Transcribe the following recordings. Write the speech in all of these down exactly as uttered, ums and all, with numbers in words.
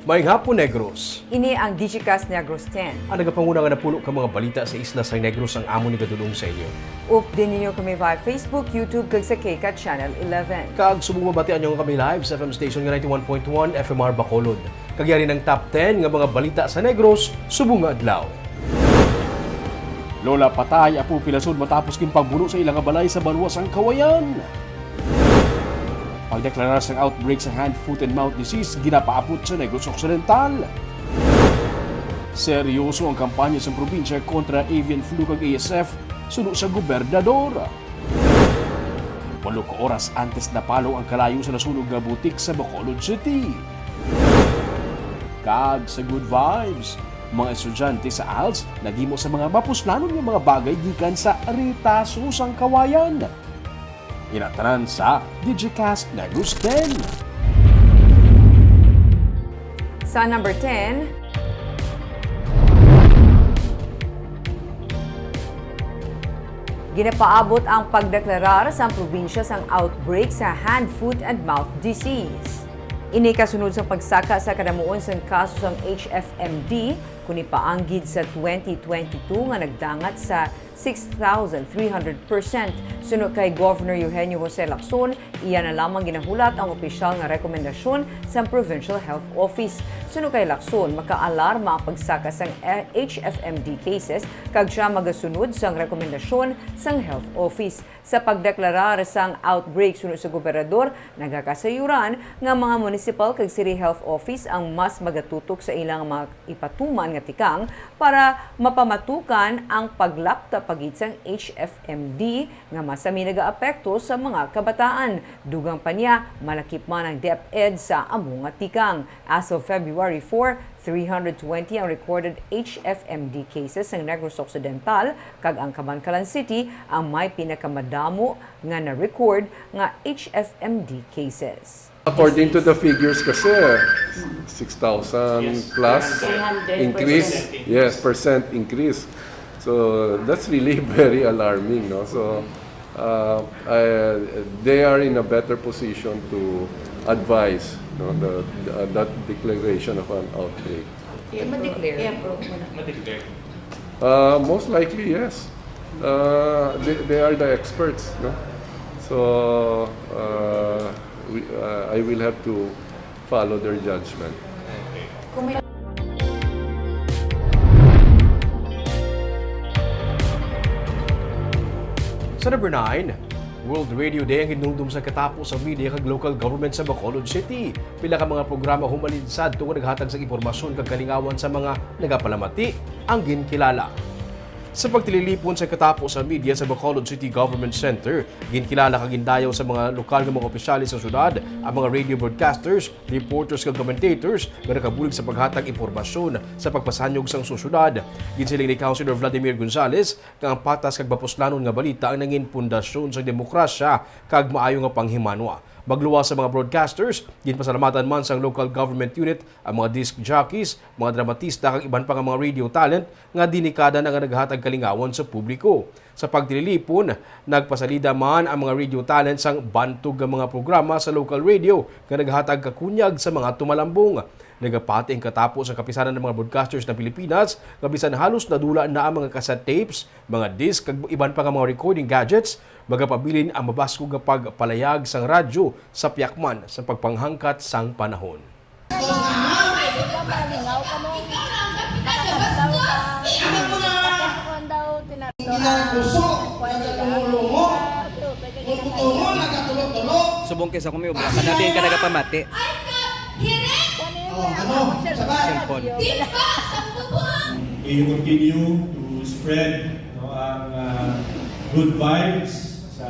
Maayong hapon, Negros. Ini ang Digicast Negros ten. Ang nagapanguna nga napulo ka mga balita sa isla sa Negros ang amon igadul-ong sa inyo. Updi ninyo kami via Facebook, YouTube, kag sa K CAT Channel eleven. Kag subong mabatian nyo kami live sa F M station nga ninety-one point one F M R Bacolod. Kag yari ang top ten nga mga balita sa Negros subong nga adlaw. Lola patay, apo pilasod matapos ginpambuno sa ila nga balay sa banwa sang Kawayan. Pagdeklarar sang outbreak sa hand, foot, and mouth disease ginapaabot sa Negros Occidental. Seryoso ang kampanya sa probinsya kontra avian flu kag A S F suno sa gobernador. Walo ka oras antes napalong ang kalayo sa nasunog nga butik sa Bacolod City. Kag sa good vibes, mga estudyante sa ALS naghimo sa mga mapuslanon nga mga bagay gikan sa retaso sang Kawayan. Ina tanan sa Digicast Negros ten. Sa number ten, ginapaabot ang pagdeklarar sang probinsya sang outbreak sa hand, foot, and mouth disease. Ini kasunod sa pagsaka sa kadamuon sang kaso sang H F M D, kun ipaanggid sa twenty twenty-two nga nagdangat sa six thousand three hundred percent. Suno kay Governor Eugenio Jose Lacson, iya na lamang ginahulat ang opisyal nga rekomendasyon sang Provincial Health Office. Suno kay Lacson, makaalarma ang pagsaka sang H F M D cases kag siya magasunod sang rekomendasyon sang Health Office. Sa pagdeklarar sang outbreak suno sa gobernador, nagakasayuran nga mga municipal kag city health office ang mas magatutok sa ilang mga ipatuman nga tikang para mapamatukan ang paglapta pa gid sang H F M D nga masami nagaapekto sa mga kabataan. Dugang pa niya, malakip man ang DepEd sa amo nga tikang. As of February four, three hundred twenty ang recorded H F M D cases sa Negros Occidental, kag ang Kabankalan City ang may pinakamadamo nga na-record nga H F M D cases. According to the figures kasi, six thousand plus increase. Yes, percent increase. So that's really very alarming, no? So, uh, I, they are in a better position to advise, no, the, the, that declaration of an outbreak. I-declare. I-approve mo na. Ma-declare. Uh, most likely, yes. Uh, they, they are the experts, no? So, uh, we, uh, I will have to follow their judgment. Kung may Sa number nine, World Radio Day ang hinumdom sa katapos sa media kag local government sa Bacolod City. Pila ka mga programa humalin sadto nga naghatag sa impormasyon kag kalingawan sa mga nagapalamati ang ginkilala. Sa pagtililipon sa katapos sa media sa Bacolod City Government Center, ginkilala kag gindayaw sa mga lokal nga mga opisyales sa syudad ang mga radio broadcasters, reporters kag commentators nga nakabulig sa paghatag impormasyon sa pagpasanyog sang sosyedad. Ginsiling ni Councilor Vladimir Gonzales nga ang patas kag mapuslanon nga balita ang nangin pundasyon sang demokrasya kag maayo nga panghimanwa. Magluwas sa mga broadcasters, ginpasalamatan man sang local government unit ang mga disc jockeys, mga dramatista kag iban pa nga mga radio talent nga dinekada na nga naghatag kalingawan sa publiko. Sa pagtililipon, nagpasalida man ang mga radio talent sang bantog nga mga programa sa local radio nga naghatag kakunyag sa mga tumalambong. Nagapati ang katapo sa Kapisanan ng mga Broadcasters ng Pilipinas nga bisan halos nadula na ang mga cassette tapes, mga disc, kag iban pa nga mga recording gadgets, magapabilin ang mabaskog nga pagpalayag sang radyo sa piyakman sa pagpanghangkat sang panahon. Subong kay sa kami, ubra ka na din ka nagapamati. Cellphone. We continue to spread, no, ang, ah, good vibes sa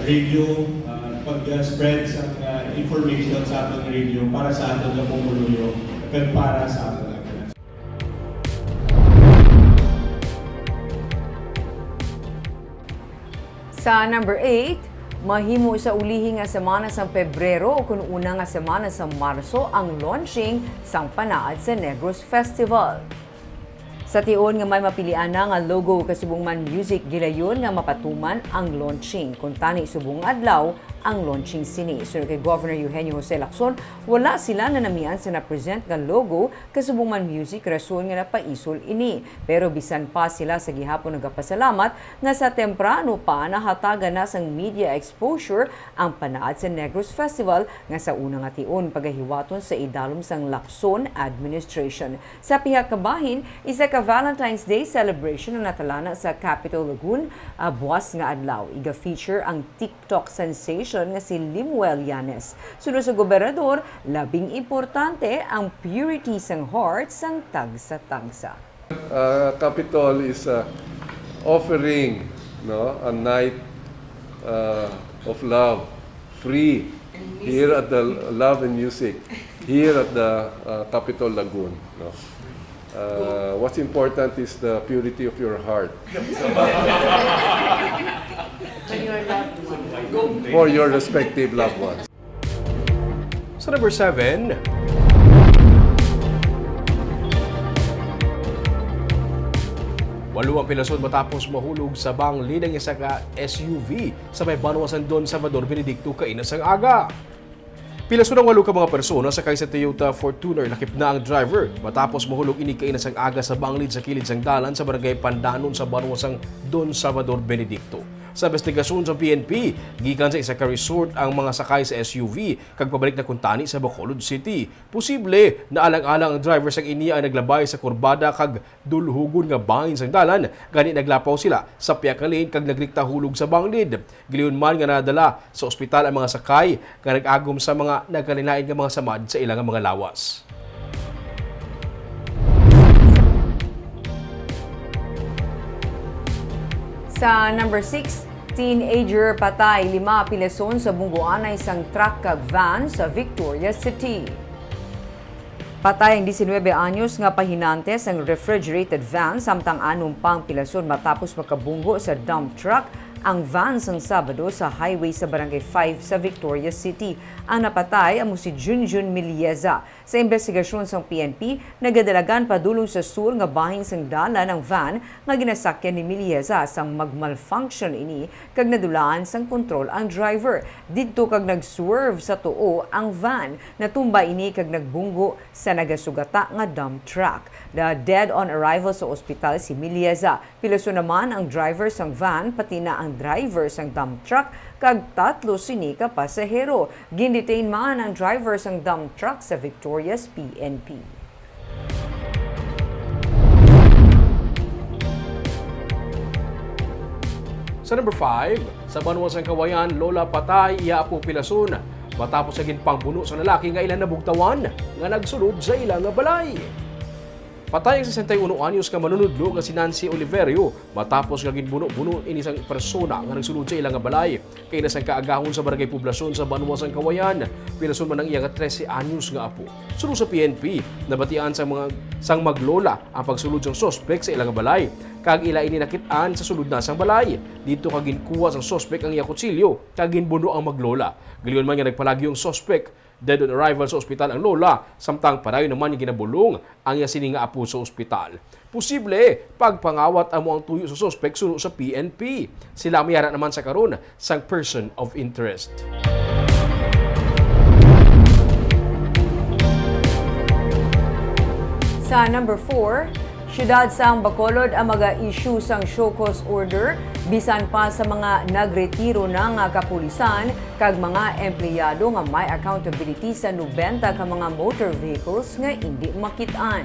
radio, ah, pag-spread sa, ah, information sa aton radio para sa aton nga pumuluyo kag para sa aton nga kinabuhi. Sa number eight, mahimo sa ulihi nga semana sang Pebrero ukon una nga semana sang Marso ang launching sang Panaad sa Negros Festival. Sa tion nga may mapilian na nga logo kag subong man music, gilayon nga mapatuman ang launching. Kuntani subong nga adlaw, ang launching sini. Suno kay Governor Eugenio Jose Lacson, wala sila nanamian sa na-present nga logo, kasubong man music, rason nga napaisol ini. Pero bisan pa sila sa gihapon nagapasalamat nga sa temprano pa nahatagan na sang media exposure ang panaad sa Negros Festival nga sa una nga tion pagahiwaton sa idalom sang Lacson administration. Sa pihak ka bahin, isa ka Valentine's Day celebration ang natalana sa Capitol Lagoon, ah, buas nga adlaw. Iga-feature ang TikTok sensation nga si Lemuel Llanes. Suno sa gobernador, labing importante ang purity sang heart sang tagsa-tagsa. Uh, Capitol is, uh, offering, no, a night, uh, of love, free, here at the Love and Music, here at the, uh, Capitol Lagoon, no? Uh, what's important is the purity of your heart. For your loved one. For your respective loved ones. Sa number seven, walo ang pilason matapos mahulog sa banglid ang isa ka S U V sa may banwa sang Don Salvador Benedicto kaina sang aga. Pilason ang walo ka mga persona sakay sa Toyota Fortuner. Lakip na ang driver matapos mahulog ini kaina sang aga sa banglid sa kilid sang dalan sa barangay Pandanon sa banwa sang Don Salvador Benedicto. Sa investigasyon sa P N P, gikan sa isa ka resort ang mga sakay sa S U V kag pabalik na kuntani sa Bacolod City. Posible, naalang-alang ang driver sang ini ang naglabay sa kurbada kag dulhugon nga bahin sang dalan, gani naglapaw sila sa pihak nga lane kag nagrekta hulog sa banglid. Gilingon man nga nadala sa ospital ang mga sakay nga nag-agom sa mga nagkalain-lain nga mga samad sa ila nga mga lawas. Sa number six, teenager patay, lima pilason sa bunggoanay sang truck kag van sa Victoria City. Patay ang diecinuebe anyos nga pahinante sang refrigerated van, samtang anom pa ang pilason matapos makabunggo sa dump truck ang van sang Sabado sa highway sa Barangay five sa Victoria City. Ang napatay amo si Junjun Milieza. Sa imbestigasyon sang P N P, nagadalagan padulong sa sur nga bahin sang dalan ang van nga ginasakyan ni Milieza, sang mag-malfunction ini kag nadulaan sang kontrol ang driver didto kag nag-swerve sa tuo ang van. Natumba ini kag nagbunggo sa nagasugata nga dump truck. Na dead on arrival sa ospital si Milieza. Pilason naman ang driver sang van, pati na ang driver sang dump truck kag tatlo sini ka pasahero. Gindetain man ang driver sang dump truck sa Victoria's P N P. Sa number five, sa banwa sang Cauayan, lola patay, iya apo pilason, matapos sa ginpangbuno sang lalaki nga ila nabugtawan nga nagsulod sa ila nga balay. Patay ang sesenta y uno anyos nga manunudlo nga si Nancy Oliverio matapos nga ginbuno-buno ini sang persona nga nagsulod sa ila nga balay. Kaina sang kaagahon sa Barangay Poblacion sa banwa sang Cauayan, pilason man ang iya nga trese anyos nga apo. Suno sa P N P, nabatian sang mga, sang maglola ang pagsulod sang suspek sa ila nga balay, kag ila ini nakit-an sa sulod na sang balay. Didto kag ginkuha sang suspek ang iya kutsilyo kag ginbuno ang maglola. Gilingon man nga nagpalagyo ang suspek. Dead on arrival sa ospital ang lola, samtang padayon naman nga ginabulong ang iya sini nga apo sa ospital. Posible, pagpangawat amo ang tuyo sa suspek suno sa P N P. Sila may ara naman sa karon sang person of interest. Sa number four, siyudad sang Bacolod ang maga-issue sang show cause order, bisan pa sa mga nagretiro na nga kapulisan kag mga empleyado nga may accountability sa nobenta ka mga motor vehicles nga indi makit-an.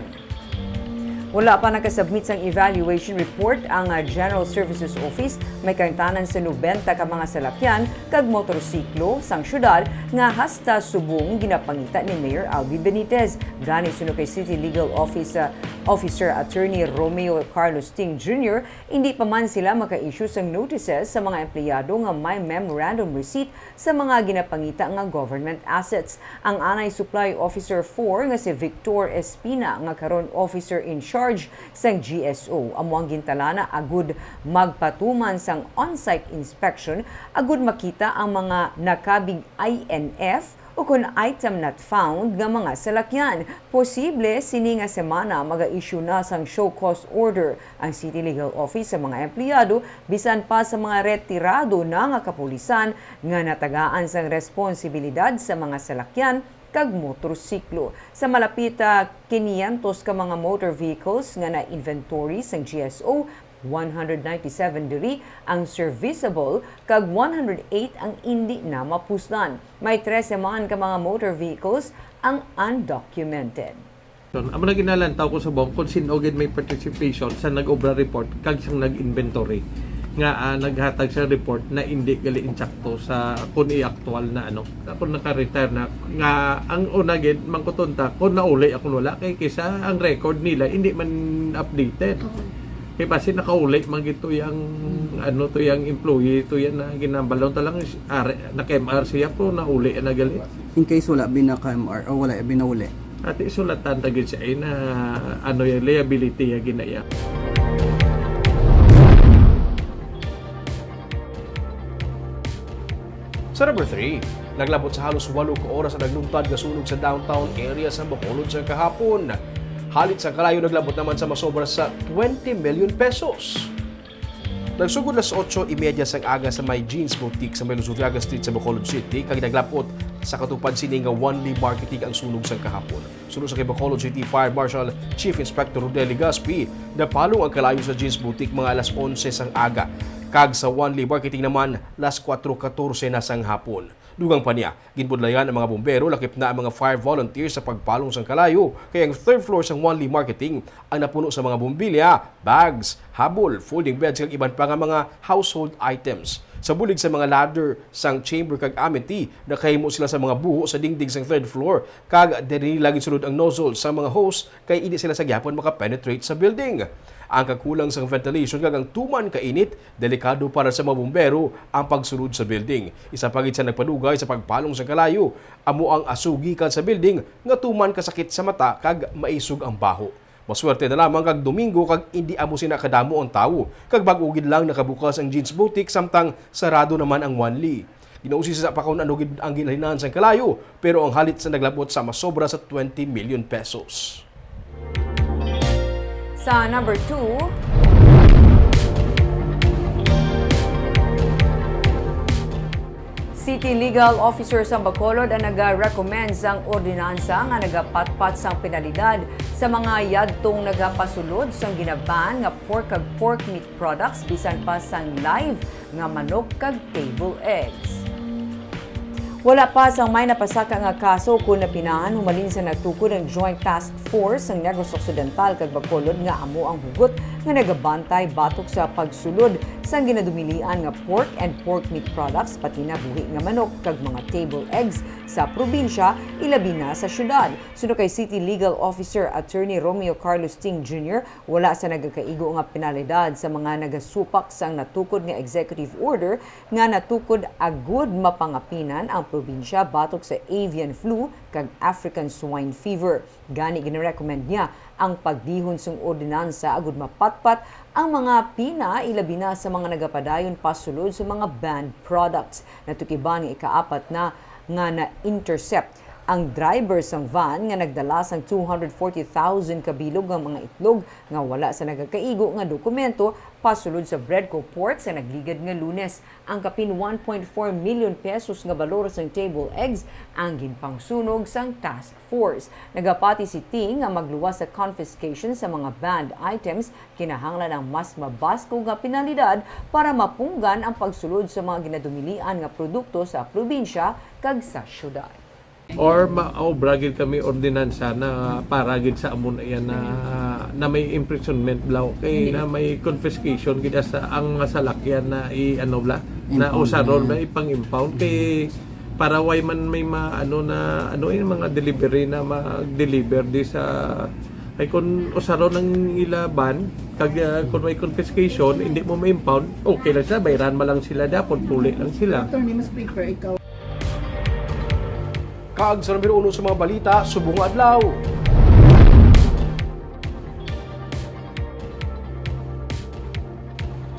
Wala pa nakasubmit sang evaluation report ang, ah, General Services Office may kaangtanan sa nobenta ka mga salakyan kag motorsiklo sang siyudad nga hasta subong ginapangita ni Mayor Albee Benitez. Gani, suno kay City Legal Office, ah, Officer Attorney Romeo Carlos Ting Junior, indi pa man sila maka-issue sang notices sa mga empleyado nga may memorandum receipt sa mga ginapangita nga government assets. Ang anay Supply Officer four nga si Victor Espina, nga karon Officer in Charge sang G S O, amo ang gintalana agud magpatuman sang on-site inspection agud makita ang mga nakabig I N F Ukon item not found nga mga salakyan. Posible sini nga semana maga-issue na sang show cause order ang City Legal Office sa mga empleyado, bisan pa sa mga retirado na nga kapulisan nga natagaan sang responsibilidad sa mga salakyan kag motorsiklo. Sa malapit, ah, quinientos ka mga motor vehicles nga na-inventory sang G S O, one hundred ninety-seven diri ang serviceable kag one hundred eight ang indi na mapuslan. May trese man ka mga motor vehicles ang undocumented. Amo na ginalantaw ko sa bong kung sino gid may participation sa nag-obra report kag sang nag-inventory nga, ah, naghatag sa report na indi gali insakto sa kung i-aktual na ano. Ako naka-retire na nga ang una gid mangkuton ta kung nauli ako wala kay kisa ang record nila hindi man updated. Kay basi nakauli man gid to yang, ano, to yang employee to yan na ginambalon ta lang, are, naka-M R siya po, nauli na gali. In case wala binaka-M R o wala binauli. Ati sulatan ta gid siya, eh, na ano yung liability ya ginaya. Sa number three, naglabot sa halos walo ka oras ang nagluntad nga sunog sa downtown area sa Bacolod sa kahapon. Halit sa kalayo, naglabot naman sa masobra sa twenty million pesos. Nagsugod las otso y media sang aga sa may Jeans Boutique sa may Luzuriaga Street sa Bacolod City, kag naglapot sa katupad sini nga One Lee Marketing ang sunog sang kahapon. Suno sa kay Bacolod City Fire Marshal Chief Inspector Rodel Legaspi, napalong ang kalayo sa Jeans Boutique mga alas onse sang aga, kag sa One Lee Marketing naman, las kuwatro katorse na sang hapon. Dugang pa niya, ginbudlayan ang mga bumbero, lakip na ang mga fire volunteers sa pagpalong sang kalayo, kay ang third floor sang One Lee Marketing ang napuno sa mga bombilya, bags, habol, folding beds, kag iban pa nga mga household items. Sa bulig sa mga ladder sang chamber kag amity, nakahimo sila sa mga buho sa dingding sang third floor, kag diri nila ginsulod ang nozzle sa mga hose kay indi sila sa gihapon makapenetrate sa building. Ang kakulang sang ventilation kag ang tuman ka init, delikado para sa mga bumbero ang pagsulod sa building. Isa pa gid sa nagpadugay sa pagpalong sa kalayo, amo ang aso gikan sa building nga tuman kasakit sa mata kag maisog ang baho. Maswerte na lamang kag Domingo kag indi amo sina kadamo ang tawo, kag bag-o gid lang nakabukas ang Jeans Boutique samtang sarado naman ang One Lee. Ginausisa pa kon ano gid ang ginhalinan sang kalayo, pero ang halit sa naglabot sa masobra sa twenty million pesos. Sa number two, City Legal Officer sang Bacolod ang nag-recommend sang ordinansa nga nagapatpat sang penalidad sa mga yadtong nagapasulod sang ginaban nga pork kag pork meat products, bisan pa sang live nga manok kag table eggs. Wala pa sang may napasaka nga kaso kon napinahan humalin sa natukod ang Joint Task Force sang Negros Occidental kag Bacolod nga amo ang hugot nga nagabantay batok sa pagsulod sang ginadumilian nga pork and pork meat products, pati na buhi nga manok kag mga table eggs sa probinsya, ilabi na sa syudad. Suno kay City Legal Officer Attorney Romeo Carlos Ting Junior, wala sa nagakaigo nga penalidad sa mga nagasupak sang natukod nga executive order nga natukod agud mapangapinan ang probinsya batok sa avian flu kag African swine fever. Gani, ginarekomend niya ang pagdihon sang ordinansa agud mapatpat ang mga pina, ilabi na sa mga nagapadayon pasulod sa mga banned products. Natukiban nga ikaapat na nga na-intercept ang driver sang van nga nagdala sang two hundred forty thousand kabilog nga mga itlog nga wala sa nagakaigo nga dokumento pasulod sa Bredco Port sa nagligad nga Lunes. Ang kapin one point four million pesos nga balor sang table eggs ang ginpangsunog sang task force. Nagapati si Ting nga magluwas sa confiscation sa mga banned items, kinahanglan ang mas mabaskog nga penalidad para mapunggan ang pagsulod sa mga ginadumilian nga produkto sa probinsya kag sa syudad. Or maobra gid kami ordinansa na para gid sa amon, ayan, na, na may imprisonment bla, kay na may confiscation gid sa ang mga salakyan na i-, ano bla, na usaron na ipang-impound kay para way man may ma-, ano na, ano, yung mga delivery na mag-deliver di sa, ay, kung usaron ang ila van, kag, ah, kung may confiscation, hindi mo ma-impound, okay lang sila, bayran man lang sila, dapat puli lang sila. Attorney, mas prefer ikaw. Kag sa numero uno sa mga balita, subong nga adlaw.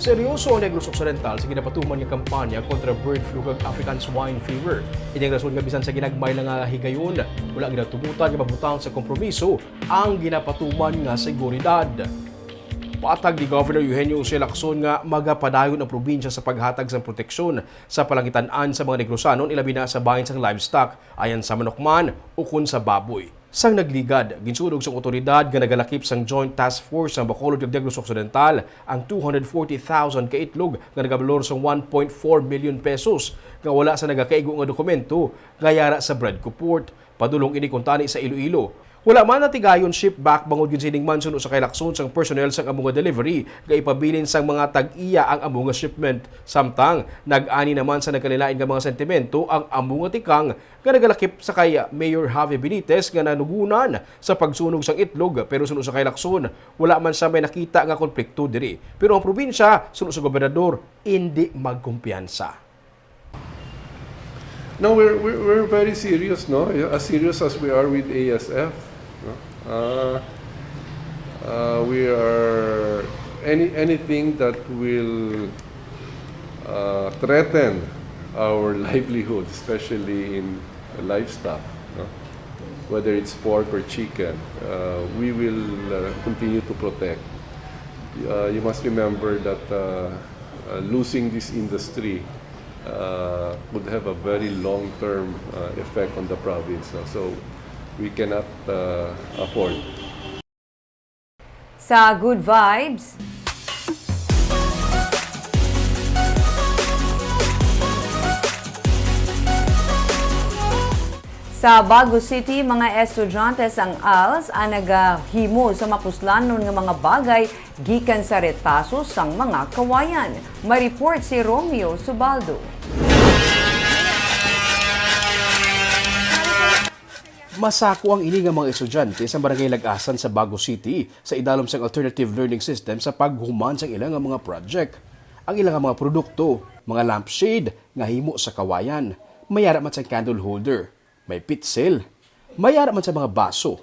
Seryoso ang Negros Occidental sa ginapatuman nga kampanya kontra bird flu kag African swine fever. Ini ang rason nga bisan sa ginagmay lang nga higayon, wala ginatugutan nga mabutang sa kompromiso ang ginapatuman nga seguridad. Patag ni Governor Eugenio Jose Lacson nga magapadayon ang probinsya sa paghatag sang proteksyon sa palangitan-an sa mga Negrosanon, ilabi na sa bahin sang livestock, ayan sa manok man ukon sa baboy. Sang nagligad, ginsunog sang awtoridad nga nagalakip sang Joint Task Force sang Bacolod kag Negros Occidental ang two hundred forty thousand ka itlog nga nagabalor sang one point four million pesos nga wala sa nagakaigo nga dokumento nga yara sa Bredcoport. Padulong ini kuntani sa Iloilo. Wala man natigayon ship back bangod gin sining man suno sa kay Lacson sang personnel sang amo nga delivery nga ipabilin sang mga tag-iya ang amo nga shipment. Samtang nag-ani naman sa nagkalilain nga mga sentimento ang amo nga tikang nga nagalakip sa kay Mayor Javi Benitez nga nanugunan sa pagsunog sang itlog, pero suno sa kay Lacson, wala man siya may nakita nga konflikto diri. Pero ang probinsya, suno sa gobernador, indi magkumpiyansa. No, we're, we're, we're very serious, no? As serious as we are with A S F. No? Uh, uh, we are any anything that will uh, threaten our livelihood, especially in livestock, no? Whether it's pork or chicken, uh, we will uh, continue to protect. Uh, you must remember that uh, uh, losing this industry uh, could have a very long-term uh, effect on the province. No? So we cannot uh, afford. Sa Good Vibes, sa Bago City, mga estudyante sang ALS ang nagahimo sa mapuslanon nga mga bagay gikan sa retaso sang mga kawayan. May report si Romeo Subaldo. Masako ang ini nga mga estudyante sa Barangay Lagasan sa Bago City sa idalom sang alternative learning system sa paghuman sang ila nga mga project. Ang ila nga mga produkto, mga lampshade nga himo sa kawayan, may ara man sang candle holder, may pitsil, may ara man sa mga baso,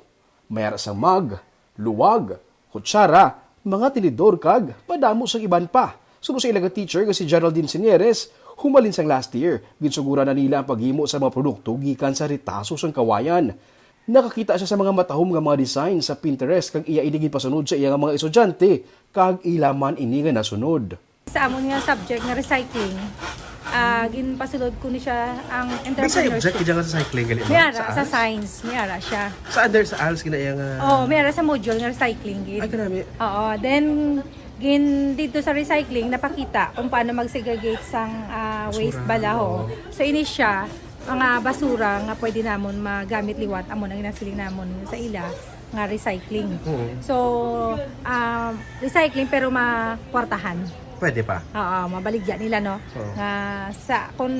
may ara sang mug, luwag, kutsara, mga tinidor kag madamo sang iban pa. Suno sa ila nga teacher nga si Geraldine Sinieres, humalin sang last year, ginsuguran na nila ang paghimo sa mga produkto gikan sa retaso sang kawayan. Nakakita siya sa mga matahom nga mga design sa Pinterest kag iya ini ginpasunod sa iya nga mga estudyante kag ila man ini nga nasunod. Sa amon nga subject nga recycling, ah, ginpasulod ko ni siya ang May sa entrepreneurship. Object, kaya nga sa recycling, gali mo? May ara, Sa sa ALS? Science, may ara siya. Sa under, sa ALS, kinaya nga... Oh, may ara sa module nga recycling gid. Ay, kanami. Oo, then gin dito sa recycling napakita kung paano mag-segregate sang ah, waste Basura, bala ho. Oo. So ini siya mga basura nga pwede namon magamit liwat, amo nang ginasiling namon sa ila nga recycling. Oo. So ah, recycling pero makwartahan. Pwede pa. Oo, mabaligya nila, no? Oo. Nga sa kung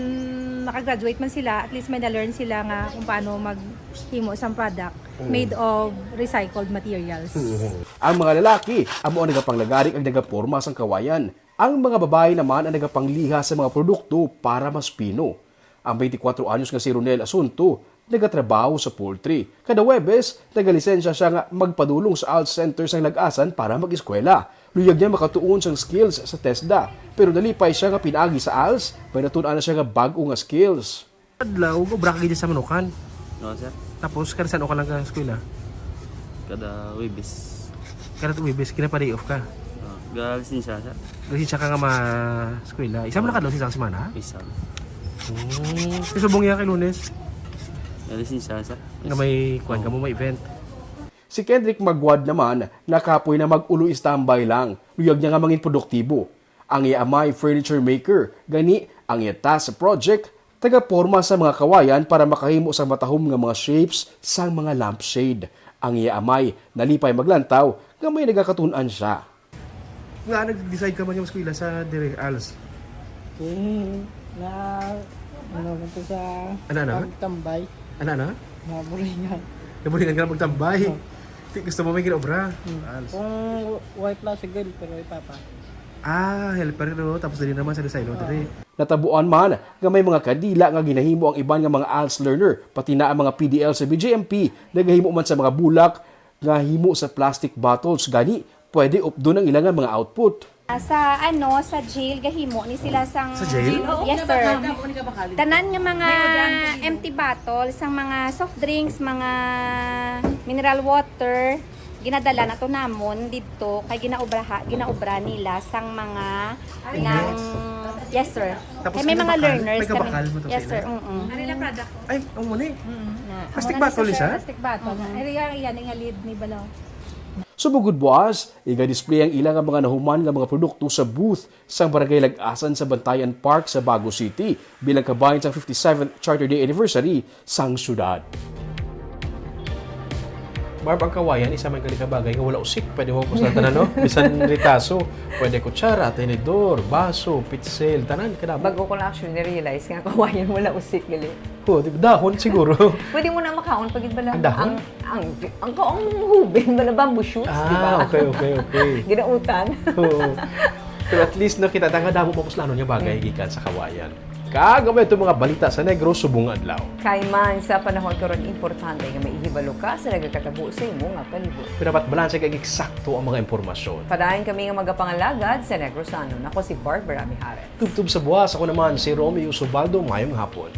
makagraduate man sila, at least may na-learn sila nga kung paano maghimo sang product Oo. made of recycled materials. Oo. Ang mga lalaki amo ang nagapanglagari kag nagaporma sang kawayan. Ang mga babayi naman ang nagapangliha sa mga produkto para mas pino. Ang twenty-four anyos nga si Ronel Asunto nagatrabaho sa poultry. Kada Huwebes, nagalisensya siya nga magpadulong sa ALS Center sang Lagasan para mag-eskwela. Luyag niya makatuon sang skills sa TESDA. Pero nalipay siya nga pinaagi sa ALS, may natun-an na siya nga bag-o nga skills. Adlaw, obra ka gid sa manukan. No, sir. Tapos, kada san-o ka lang ka eskwela? Kada Webes. Kada Huwebes, kinapa-day off ka. Oh, galisensya, sir. Lisensya ka nga ma-eskwela. Isa mo na ka daw sa isang semana? Isa. Hmm. Kasi subong niya kay Lunes, Galisensya, sir. nga may kuwan ka mo, may event. Si Kendrick Magwad naman nakapoy na mag-ulo-istambay lang. Luyag niya nga mangin produktibo. Ang iya amay furniture maker, gani ang iya task sa project, tagaporma sa mga kawayan para makahimo sa matahom nga mga shapes sang mga lampshade. Ang iya amay nalipay maglantaw nga may nagakatun-an siya. Nga nag-decide ka man yung eskwela sa dire, ALS? Kung na ano ko sa Ano, ano? pagtambay, Ano, ano? naburingan. Nabulingan ka na magtambay. Di gusto mo may ginaobra. ALS. Kung wife lang si girl, pero ipapa. Ah, helper, no? Tapos dali naman sa Desaylo, dali. Natabuan man nga may mga kadila nga ginahimo ang iban nga mga ALS learner, pati na ang mga P D L sa B J M P nagahimo man sa mga bulak nga himo sa plastic bottles, gani pwede updon ang ila nga mga output. Sa ano, sa jail, gahimo ni sila sang... Sa jail? Yes, sir. Tanan nga mga empty bottle, sang mga soft drinks, mga mineral water, ginadala na to namon didto kay ginaobraha, ginaobra nila sang mga nang... Yes, sir. Tapos Kay may may mga bakal? learners May kabakal mo to, Yes, sir? sir. Mm-mm. Ano yung product ko? Ay, ang muna eh. Na. Plastic Amo na bottle siya, siya? Plastic bottle. Area yan, nga lead ni Balaw. Subong gud buas, iga-display ang ila nga mga nahuman nga mga produkto sa booth sang Barangay Lag-asan sa Bantayan Park sa Bago City bilang kabahin sang fifty-seventh Charter Day Anniversary sang syudad. Barb, ang kawayan, isa man gali ka bagay nga wala usik. Pwede mo puslatan, ano? Bisan ritaso. Pwede kutsara, tenedor, baso, pitsel, tanan, kadamo. Bago ko lang actually na-realize nga kawayan wala usik gali. Oh, di ba? Dahon siguro. Pwede mo na makaon pag Balaw. Ang dahon? Ang, ang, ang, ang hubin, Balaw, bamboo shoots, di ba? Ah, okay, okay, okay. Ginautan. Oo. Pero at least nakita ta nga damo mapuslanon nga bagay gikan sa kawayan. Kag amo itong mga balita sa Negros subong adlaw. Kay man sa panahon karon, importante nga maihibalo ka sa nagakatabo sa imo nga palibot. Pero dapat balanse kag eksakto ang mga impormasyon. Padayon kami nga magapangalagad sa Negrosanon. Ako si Barbara Mijares. Tubtob sa buwas, ako naman si Romeo Subaldo. Mayong hapon.